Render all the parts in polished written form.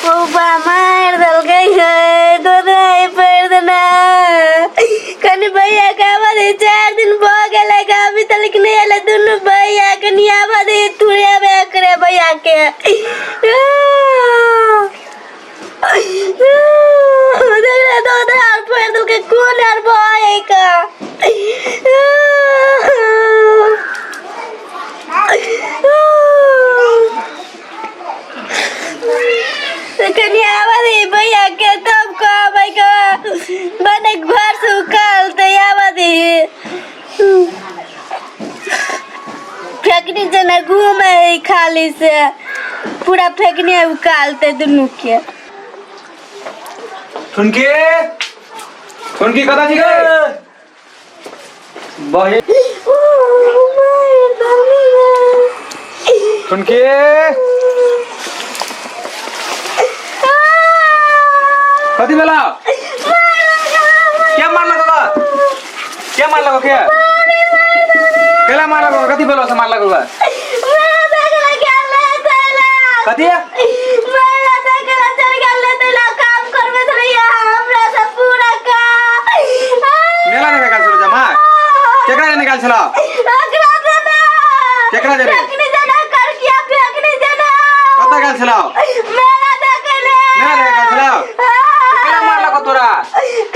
बौआ मारि देलकै है दोनाइ पड़ि देना कनि भैया के आबऽ दे 4 दिन भऽ गेलै गे अभी तक नहि एलै दुनू भैया कनि आबऽ दे तुरे आबे करे भैया के देख रे दोनाइ आर पड़ि देलकै कोन आर भऽ का। कनि आबऽ दे भैया के तब कहबै के बने घर से उकालते आबऽ दे फेकनी जेना घूमे है खाली से पूरा फेकनी उकालते दुनू के। ठुनकी ठुनकी कतऽ छी गे? बहिन ठुनकी कथी भेला? के मारलक ओकरा? के मारलक ओके? केला मारलक ओकरा? कथी भेलो से मारलक ओकरा? कथी? मेला देखे गेल छलो जमा? केकरा जने गेल छलो? केकरा जने? कतऽ गेल छलो? मेला देखे गेल छलो? केला मारलक तोरा?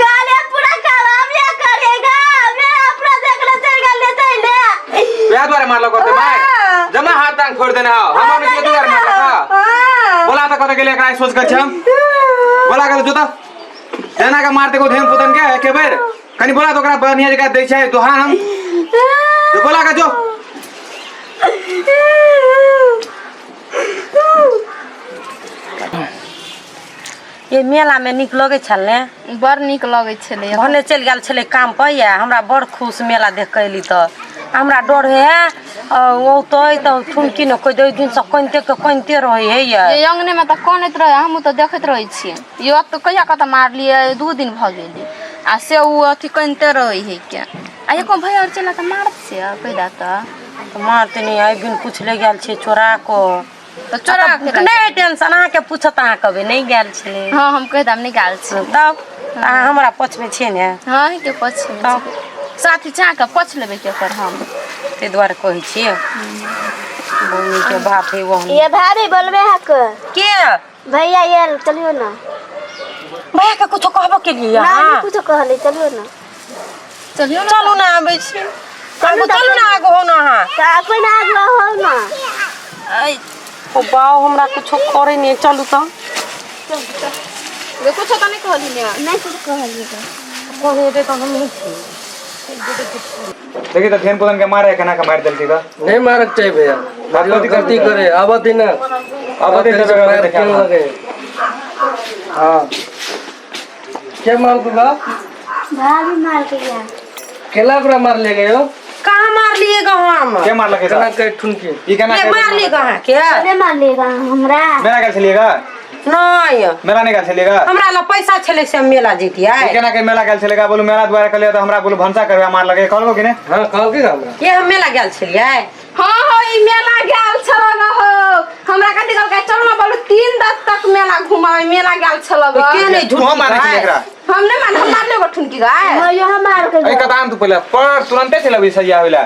काले पूरा काम ये करेगा मेरा अपना देखले चल गेल ले। वएह दुआरे मारलक ओते मार जमा हाथ टांग फोड़ देने हो हम नहीं दुआरे मारलक हा। बोला तो कतऽ गेलै एकरा सोच कर छम बोला के जोता जेना के मारते को ध्यान पुतन के एके बेर कनी बोला तो ओकरा बढ़िया जगह दै छै दोहान हम तो बोला के जो। ये मेला में नीक लगै छल ने? बड़ नीक लगै छलै। भने चलि गेल छलै काम पर या हमरा बड़ खुश मेला देख कऽ एली तऽ हमरा डर होइ है औतै तऽ ठुनकी ने कोइ ओहि दिनसँ कनिते के कनिते रहै है ये। ये अंगने में तऽ कनैत रहै हमहूँ तऽ देखैत रहै छियै यो तऽ कहिया कतऽ मारलियै 2 दिन भऽ गेलै आ से ओ अथी कनिते रहै है के आ एको भैया आओर चला तऽ मारत से कहि दे तऽ मारते नहि आइ बिन पूछले गेल छै चोरा कऽ तऽ चोरा के नहि टेंशन अहाँके पूछत अहाँ कहबै नहि गेल छलै। हँ हम कहि देब नहि गेल छी। तब अहाँ हमरा पछमे छियै ने? हँ अहीँके पछमे तब साथी चाह कऽ पछ लेबै केकर हम ताहि दुआरे कहै छियै बहिनीके बाप है ओहन। ये भाभी बोलबे है के के भैया ये चलियो ना। भैया के कुछो कहबो के लिए ना अहाँ? नहीं कुछो कहले चलियो ना। चलियो ना। चलू ना आबै छी आगू चलू ना आगू हो ना अहाँ। तऽ अपन आगू हो ना। ओ बाउ हमरा कुछो करे नहीं चलू तऽ। कुछो तऽ नहि कहली ने। नहीं कुछ कहली। कहने हेतै तऽ हम नहीं छी। देखी तऽ ध्यान पुतन के मारे केना के मारि देलकै गा। नहीं मारक चाहिए भैया। बात कथी गलती करे आबत ही ना। आबत ही ना, मार देखा। क्यों लगे? हाँ क्या मार दूंगा? भाभी मार के गया। केला पूरा मार ले गए हो। कहाँ मार लिए गा हम? के मारलक केना तऽ? के ठुनकी ई केना ये के मार लिए कहाँ के? नहीं मार लेगा हमरा। मेला गेल छलियै गा? नहीं मेला नहि गेल छलियै गा? हमरा लग पैसा छलै से हम मेला जैतियै। ई केना के मेला गेल छलियै गा? बोलू मेला दुआरे कहलियै तऽ हमरा बोलू भनसा करबै मारलकै कहलको कि नहि? हाँ कहलकै गा हमरा। ये हम मेला गेल छलियै। हाँ हो ई मेला गेल छल ग हो हमरा कथी कहलकै चल ना बोलू 3 दिन तक मेला घुमावे मेला गेल छल ग। के नहीं झूठ तू मारै छलियै एकरा? हम नहीं मान हम मारले गो ठुनकी गाय। हाँ यहाँ मार के एहि गया। कतान तू पहिले पर तुरंते चलि अबही सरिया होइला।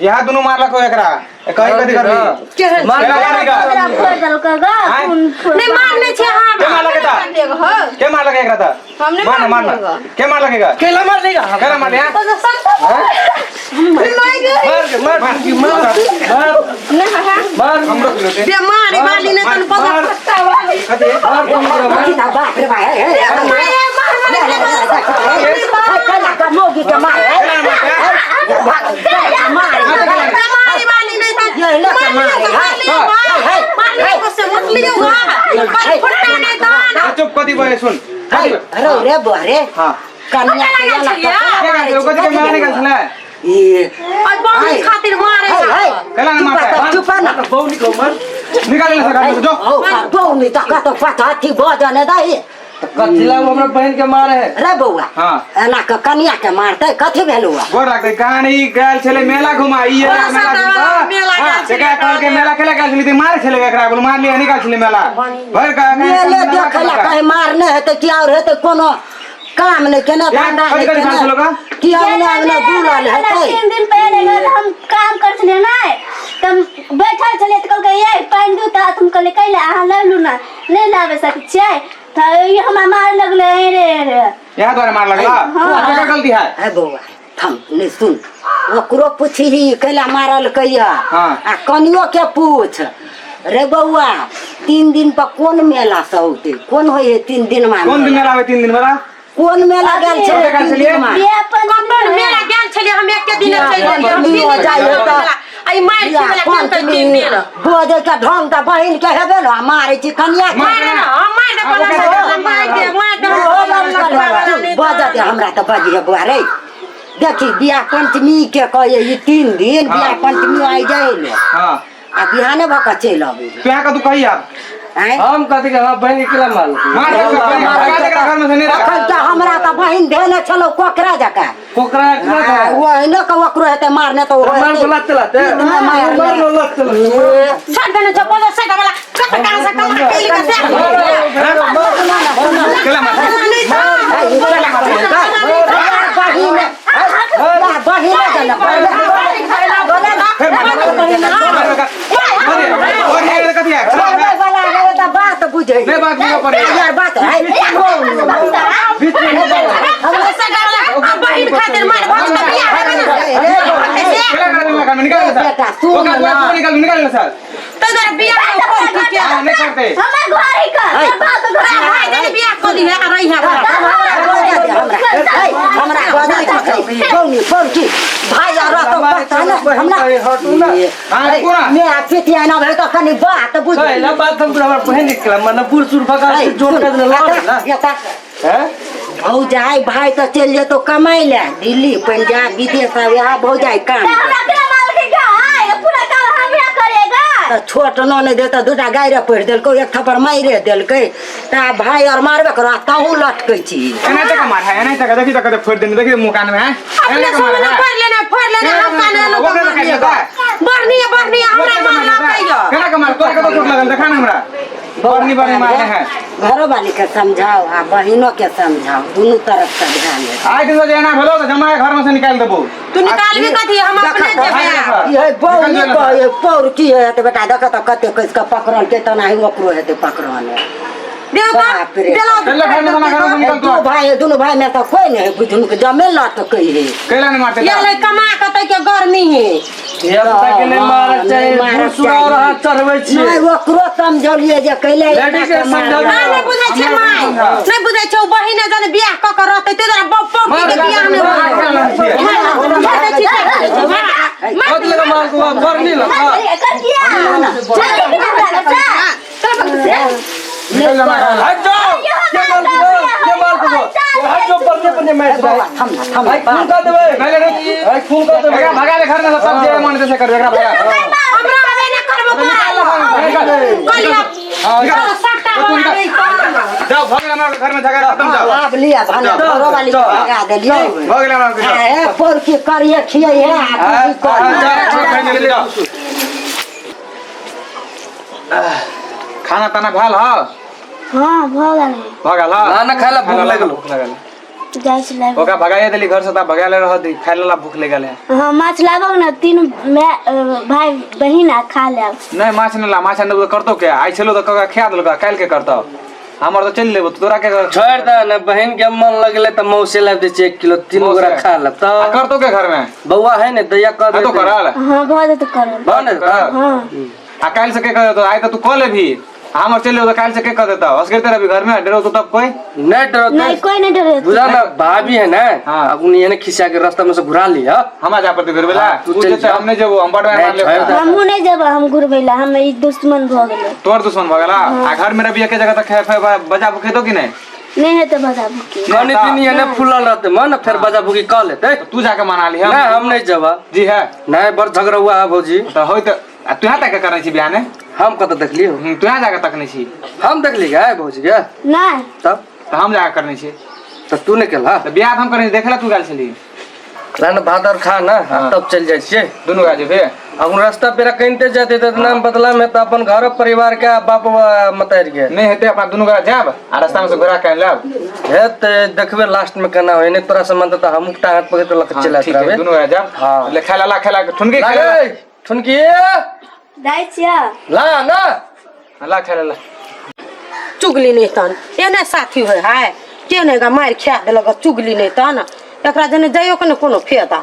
इएह दुनू मारलक हो एकरा। ए कही कथी करबी? केहन मार केना मारलक? पूरा फोड़ देलकै गा आँय? खून फोड़ नहीं मारने छै हम। के मारलक तऽ? मारले गो हो के मारलक एकरा तऽ? हम नहीं मार ना, मार ना। मारले गो। के मारलक एकरा? केला मार लेगा केला मारले हैं? मार के मार ठुनकी मार मार नहीं हाँ मार हमरो किलो दे। बे मारे वाली नहीं तन पता मार कथी? मार ठुनकी मार। बाप रे बाप केला मारते हैं? मारे वाली नहीं तन मारले को से मत लियो गा पर फुटना नहीं तन। ए, चुप कथी बजे सुन। कथी बजे? रे रे बरे हाँ। कन्या के गेल छलियै? के गेल छलै? कथी के मेला नहि गेल छलै? ई और बहुत खातिर मारे है केला नहि मारते? चुप ना बहु निको मार निकाल ले सरकार जो। औ बहु नि त कतो पता थी बजने दाइ कथी ला हमरा बहन के मारे है रे बौआ हाँ। एना के कनिया के मारते कथी भेल हुआ गोर लागते कहानी गेल छले मेला घुमा ई बड़ा मेला सादा घुमा मेला गेल छलै, एकरा कहल के मेला खेले गेल छली त मारे छले एकरा बोल मार लिया निकाल छले मेला भर का मेले देखे ला कहीं मारने हेतै कि और हेतै कोनो काम नहि केने यार, धंधा कथी नहि कथी खान केने छलो का? कि अंगना अंगना बुलल हेतै 3 दिन पहले गल हम काम कर छलियै नै तऽ बैठल छलियै तऽ कहलकै ये पानि दू तऽ हम कहलियै कैले अहाँ लऽ लू ना नहि लाबे सकै छियै तऽ ई हमरा मार लगलै रे रे यहाँ द्वारे मार लगला केकर गलती है हे बौआ थम नहि सुन ओकरो पुछही कैला मारल कैया हाँ। आ कनियो के पूछ रे बौआ 3 दिन पर कोन मेला से औतै कोन होइ है 3 दिन में कोन दिन मेला होय 3 दिन मेला कोन मेला गेल कतऽ छलै गेल 3 छलियै? दिन में बियाह कोन मेला गेल छलियै हम एके दिन चलि गेलियै हम 3 दिन जाइए गेल तऽ। मेला। आ ई मारि खेबै ला गेल तऽ 3 दिन बजै के ढंग तऽ बहिन के हेबे ने मारै छी कनिया के मारे ना हम मारि दे कोना से मारि दे मारि दे ओहो लड़का बजऽ दे हमरा तऽ बजिहे बौआ रे देखी बियाह पंचमी के कहे ई 3 दिन बियाह पंचमी आइ जाइ ले हाँ आ बिहाने भऽ कऽ चलि अबै तू यहाँ का तू कही आप आँय हम कथी के हमरा बहन के केला मारल मार दे भगा दे एकरा घर में से नहीं रख अखन तऽ हमरा तऽ बहिन धेने छलौ कोकरा जकाँ कोकरा केना आ, था ओहिने के ओकरो हेतै मारने तऽ ओहो मार हेतै। बोला चलाते मार मार बोला चलाते छोड़ देने छ बोलो से वाला कत कहाँ से कमा के लिख से केला मार बहिन बहिन देलक फिर मार और ये कथी है बोलबै वाला रहे तऽ बात बुझै नहीं बात बुझऽ पड़ै यार बात है बहिन खातिर मार भक्त बियाह हेबे ना केला कर दे घर में निकाल ले बेटा, सर सुन ओका ना। तू निकाल निकाल ले सर तो तोरा बियाह कोन की के हाँ, नहीं करते हमर घर ही कर बाप घर भाई देने बियाह क दी है आ रही है हमरा भाइ रहतौ पता ने हमरा हटू ना हाँ रुको ना मेरा पितिया ना भेल तऽ कनि बात बुझ पहला बात हम हमरा बहन के केला मारना बूढ़ सूढ़ भगा के जोड़ कर देने लड़ ना हैं भौजाइ भाइ तऽ चलि जेतौ कमाइ लए दिल्ली पंजाब विदेश आब भौजाइ काम हमरा केना मालके का पूरा काम हमरा करेगा तऽ छोट ननद है तऽ दूटा गाइरे पढ़ि देलकै एक थप्पड़ मारिए देलकै तऽ आब भाइ आओर मारबे करो आ तहूँ लटकै छी एना तक मार है एना तक देखी तक फोड़ देने देखी मुंह कान में है अपने सामने फोड़ लेना फोड़ लेना हम कान वो केना काटि लेतै? बरनी बरनी हमरा मारला कहियो केना के मार तोरा कतौ चोट लगल देखा ना हमरा बरनी बरनी मारने है घरो वाली के समझाओ आ बहिनो के समझाओ दुनू तरफ से ध्यान दे आइ दिन जे एना भेलो तऽ जमा घर में से निकालि देबो तू निकालबी कथी हम अपने जेबै ये बहू नहि कहै पौर की हेतै बेटा देख तऽ कते कसि कऽ पकड़ल के तेनाही ओकरो हेतै पकड़ल देव बाप रे। चल घर में घर में निकल दू तू भाई दुनू भाई में तऽ कोइ नहि बुझनु के जमे लटकै है कैला नहीं मारते ये ले कमा के तै के गर्मी है धिया पुता के नहि मारक चाही नहि बूढ़ सूढ़ और हाथ चढ़बै नहि छियै ओकरो समझलियै जे कैले लेडीज के समझाउ। माय नहि बुझै छै माय नहि बुझै छै ओ बहिने जने बियाह कऽ के रहतै ते दुआरे बप बप के बियाह नहि कथी लगा मार को बरनी लगा निकल जा मार हट जाओ के मार को के मार को हट जाओ बरनी बरनी मैच बौआ थम ना थम भाई खून कर देबै नहीं नहीं भाई खून कर देबै एकरा भगा दे घर में से सब जे मन से कर एकरा भगा हमरा हवे ने करबो कलिया निकाल। सट्टा तू बना निकाल। दे जाओ भग गेल हमरा घर में झगड़ा खत्म जाओ आब लिया भने घरो वाली के भगा देलियै भग गेल हमरा घर हे पौर की करिए खियै हे आ तू की जा, करिए छोड़, बहिन के जाओ। खाना ताना भेल ह हाँ भऽ गेल भऽ गेल ह ना, ना, खाय ला भूख लागल। भूख लागल जाइ छी लाबऽ। ओकरा भगाइए देली घर से तऽ भगा ले रह दी खाय ला भूख लगल है हाँ माछ लाबऽ ने तीन भाई बहिन आ खा लेब नहीं माछ नहीं ला माछ नहीं करतो के आइ छलो तऽ कका खिया देलक काल्हि के करतो हमर तऽ चलि लेबो तोरा के छोड़ दे ने बहन के मन लगले तऽ मौसे लाबि दै छै 1 किलो तीन गोरा खा लेब आ तऽ करतो के घर में बौआ है ने दैया कर तो करल हाँ भऽ जेतै करल भऽ ने करल हाँ आ काल्हि से के कर देतो आइ तऽ तू कऽ लेबही हमर चलि लेबो तऽ काल्हि से के कर देतो असगर रही घर में डरो तो तब कोई नहीं डरो नहीं कोई नहीं डरे बुझा ना भाभी है ना हाँ। अब उन्हें ने खिसिया के रास्ता में से घुरा लिया हमरा जा पड़तै घुरबै ला तू तू चलि जेतै जा। हम नहि जेबो हम बड नहीं, मार छोड़ि लेब दे। हमहूँ नहीं जेबै हम घुरबै ला हम ई दुश्मन भऽ गेलै तोर दुश्मन भऽ गेला आ घर में रवि एके जगह तक खे बजा भुखेतो कि नहीं नहीं हेतै बजा भुकी कनी दिन ये ने फूलल रहते मन फिर बजा भुकी कह लेते तू जाके मना लिह ना हम नहीं जबा जी है नहीं बड़ झगड़ा हुआ है भौजी तऽ होय तऽ आ तू यहाँ तक करै छी बिहाने हम कतऽ देखलियो तू यहाँ जाके तकने छी हम देखली गए भौजी के नहीं तब तऽ हम जाके करने छियै। तऽ तू नहि केलह? तऽ बियाह तऽ हम करने छी, देखै लए तू गेल छलही। ला ने भात और खा ना। हाँ। तब चलि जाइ छियै। दुनू गोटा जेबै। आ हम रास्ता पेरा कनिते जेतै तऽ नाम बदलाम हेतै अपन घर परिवार के आ बाप मतारि के। नहि हेतै, अपना दुनू गोटा जायब आ रास्ता मे से घोड़ा के आनि लेब। हेतै, देखबै लास्ट में केना होइ। नहि तोरा से मानतै तऽ हमहूँ टांग हाथ पकड़ि कऽ लऽ कऽ हाँ, चलि आयत ठीक है, रहबै। दुनू गोटा जायब। हाँ। ले खाय ला, ला खाय ला, ठुनकी खाय ला। ला गे, ठुनकी। जाइ छियै। ला ना। ला खाय ला, ला। चुगली नहीं तन एने साथी होय है के नहीं गा मार खा देलक चुगली नहीं तन एकरा जने जाइयो के ने कोनो फायदा।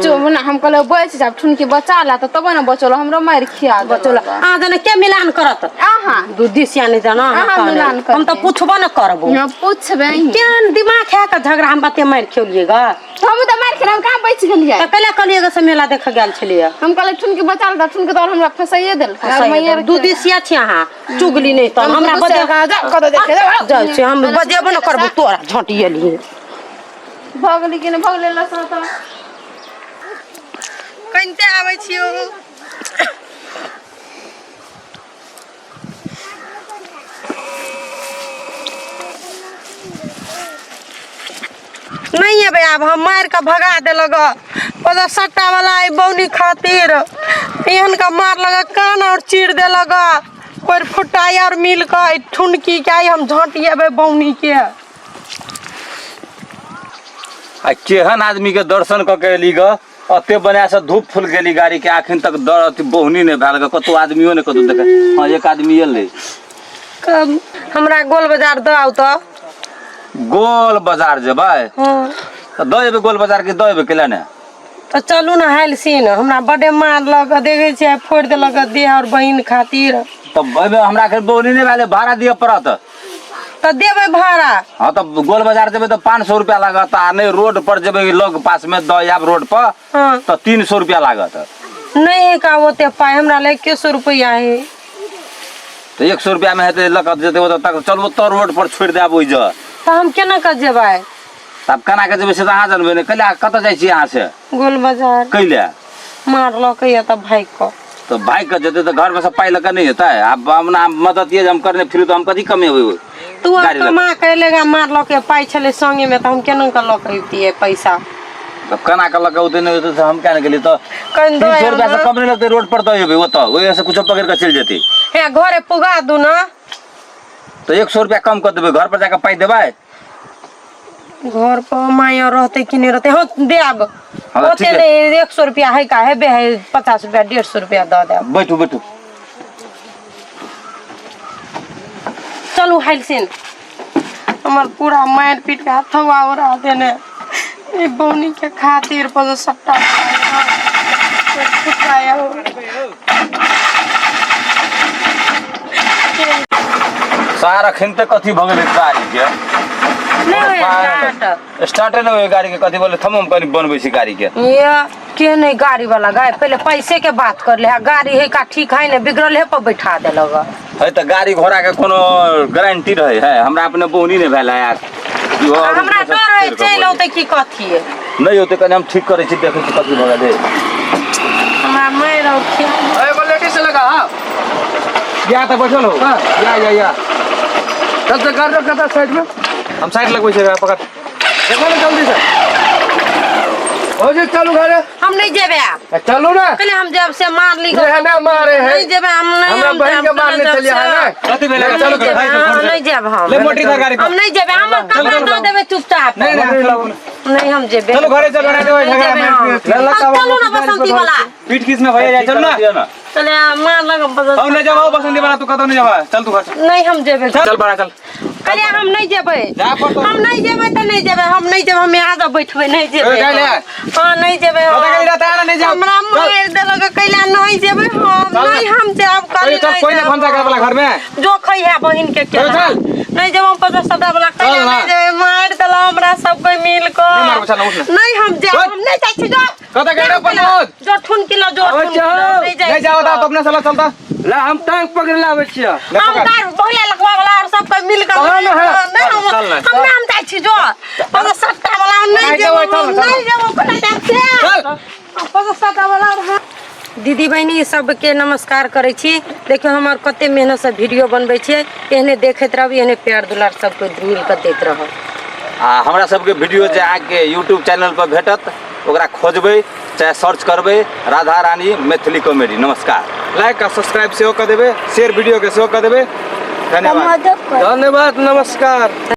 चुप ना, हम कहले बच जाब, ठुनकी बचा ला तऽ तबे ने बचल, हमरो मारि खिया बचल देलक। अहाँ जने के मिलान करत? अहाँ। दू दिसिया नहीं जाना अहाँ अहाँ कहने। मिलान करबै। हम तऽ पूछबो न करबो। हाँ, पूछबै। केहन दिमाग है के झगड़ा, हम बते मारि खेलिए गा। हम तऽ मारि खेलहुँ, कहाँ बचि गेलियै? तऽ कैला कहलिए गा से मेला देख गेल छलियै? हम कहलियै ठुनकी बचा ला, ठुनकी तऽ हमरा फसाइए देलकै। फसाइए दू दिसिया छी अहाँ, चुगली नहीं तन हम हमरा दू बजे दिसिया जा, कतौ देखे जाउ। जाइ छी हम, बजेबो न करबो तोरा झटियलिए। भऽ गेलै कि नहि भऽ गेलै लसना तऽ कनिते आबै छियौ। नहीं एबै आब हम, मारि कऽ भगा देलक ओतऽ सट्टा वाला एहि बौनी खातिर। एहन कऽ मारलक, कान और चीर देलक, पैर फुट्टा और मिल कऽ एहि ठुनकी के आइ हम झटिएबै बौनी के। आ केहन आदमी के दर्शन कऽ के एली ग, अते बना से धूप फूल गेली गाड़ी के, आखिन तक दर अथी बोहनी नहीं भेल ग, कतौ आदमियो नहीं कतौ देखे। हाँ, एक आदमी एलै। कब हमरा गोल बाजार दऽ आउ तऽ। गोल बाजार जेबै? हाँ। तऽ दऽ एबै गोल बाजार के, दऽ एबै केला ने। तऽ चलू ने हाल सीन, हमरा बड्डे मारलक, देखै छियै फोड़ि देलक देह और बहिन खातिर। तब एबै हमरा के बोहनी नहीं भेलै, भाड़ा दिअ पड़त। तऽ देबै भाड़ा। हाँ, तऽ गोल बाजार जेबै तऽ 500 रुपया लागत, आ नहि रोड पर जेबै लग पास में दऽ आयब रोड पर। हाँ। तऽ 300 रुपया लागत। नहीं है का ओते पाइ, हमरा लग 100 रुपया है। तऽ 100 रुपया में हेतै लऽ कऽ जेतै ओतऽ तक? चलू ओतऽ रोड पर छोड़ि देब ओहि जगह। तऽ हम केना कऽ जेबै? तब केना कऽ जेबै से तऽ अहाँ जानबै ने। कैला कतऽ जाइ छियै अहाँ से? गोल बाजार। कैला? मारलक या तऽ भागि कऽ। तऽ भागि कऽ जेतै तऽ घरमे से पाइ लऽ कऽ नहि हेतै? आब अपना मदद जे हम करने फिरू तऽ हम कथी कमेबै? तू आब गाड़ी लऽ कऽ। कमा कऽ एलेगा, मारलक या पाइ छलै संगे में, तऽ हम केना कऽ लऽ कऽ अबितियै पैसा? तब केना कऽ लऽ कऽ औतै नहि औतै से हम किया नहि गेलियै तऽ? कनि 300 दऽ रुपया से कम नहि लगतै, रोड पर दऽ एबै ओतऽ, ओहिसँ कुछो पकड़ि कऽ चलि जेतै। हे घरे पुगा दू ने। तऽ 100 रुपया कम कऽ देबै, घर पर जाकऽ पाइ देबै। घर पर माय और रहते कि नहीं रहते? हाँ देब। हाँ, ओते ठीक है। नहीं, 100 रुपया है का हेबे है, 50 रुपया 150 रुपया दऽ देब। बैठू बैठू। चलू हाइलसिन, हमर पूरा मारि पीट के हथवा उड़ा देने ई बौनी के खातिर पर सबटा फुटाया। सार अखन तक कथी भऽ गेलै गाड़ी के? नहि होइए स्टार्ट। स्टार्टे नहि होइए गाड़ी के, कथी बोले? थम, हम कनि बनबै छी गाड़ी के। ये के नहीं गाड़ी वाला गाय, पहले पैसे के बात कर ले। गाड़ी है का ठीक है ने, बिगड़ल है पर बैठा देलक। है तऽ गाड़ी घोड़ा के कोनो गारंटी रहे है? हमरा अपने बोहनी नहि भेल है यार। इहो आ हमरा अपने से डर है छोड़ि कऽ चलि बोलै। औतै की कथी। नहि होतै, कनि हम ठीक करै छी, देखै छी कथी भऽ गेलै। हमरा मारि और खिया। एगो लेडीज लगा। हाँ। या तऽ बैठल हो। हाँ। या या या। चल से गाड़ी रखा था साइड में। हम साइड लगबै छियै, पकड़। देखो ना जल्दी से हो जी, चलू घरे। हम नहीं जेबै आब। चलू ना। कहले हम जब से मार ली। ये ना मारे है। नहीं जेबै हम, नहीं। हमरा हम बहन के जायब, मारने जब चलिए से। है ना। कथी भेलै? नहीं, चलू नहीं घर, हाँ, नहीं जेब हम। ले मोटी धर गाड़ी पर। हम नहीं जेबै, हमर कपड़ा दऽ देबै चुपचाप। नहीं नहीं, चलो। नहीं हम जेबै। चलो घरे, चलो, नहीं देबै नहीं झगड़ा जेबै मारि हम। पीट। हम चलू ना बसंती वाला। पीट किस में भैया जाए, चल ना। चले मार लग बसंती। हम नहीं जाबो बसंती वाला, तू कतौ नहीं जाबा, चल तू घर चल। नहीं हम जेबै। चल बड़ा चल। कहलियै हम नहीं जेबै। जा पड़तौ। हम नहीं जेबै तऽ नहीं जेबै, हम नहीं जेबै, हम यहाँ से बैठबै, नहीं जेबै। ए, जा ले। हाँ नहीं जेबै हम। कतऽ गेली रहता है ना, नहीं जाओ। हमरा चल। मारि देलक, कैला नहीं जेबै हम। चल ना। नहीं हम जायब चल कहीं। चल, कोई नहीं भनसा घर वाला घर में। जो खै है बहिन के चल, चल। नहीं जेबै हम पचास सदा वाला कैला। चल ना। नहीं जेबै, मारि देलक हमरा सब कोई मिल कऽ। नहीं मारबो, चल ना, उठ ना। नहीं हम जायब। चल। हम नहीं जाइ छी, जो। कतऽ गेली रे प्रमोद? जो ठुन किलो, जो आबै ठुन छियौ। किलो नहीं जाइ। नहीं जाओ तो अपने साला चलता। ला हम टांग पकड़ लाबै छियै। ले हम पकड़। तार भैया लगवा वाला और सब कोई मिल कर। कहाँ ना है? नहीं हम चल ना। हम नाम जाइ छी, जो पचास सत्ता वाला हम नहीं नहीं जेबो। जेबै, चल हम ना, चल नहीं जेबो, कोना जाइ छी चल। पचास सत्ता वाला और हम। दीदी बहिनी सबके नमस्कार करै छी। देखियौ हमर कते मेहनतसँ वीडियो बनबै छियै, एहने देखैत रहब, एहने प्यार दुलार सबके मिल कऽ दैत रहब। आ हमरा सबके वीडियो जे अहाँके यूट्यूब चैनल पर भेटत ओकरा खोजबै चाहे सर्च करबै राधा रानी मैथिली कॉमेडी। नमस्कार। लाइक आ सब्सक्राइब सेहो कऽ देबै, शेयर वीडियो के सेहो कऽ देबै। धन्यवाद। मदद कर। धन्यवाद, नमस्कार।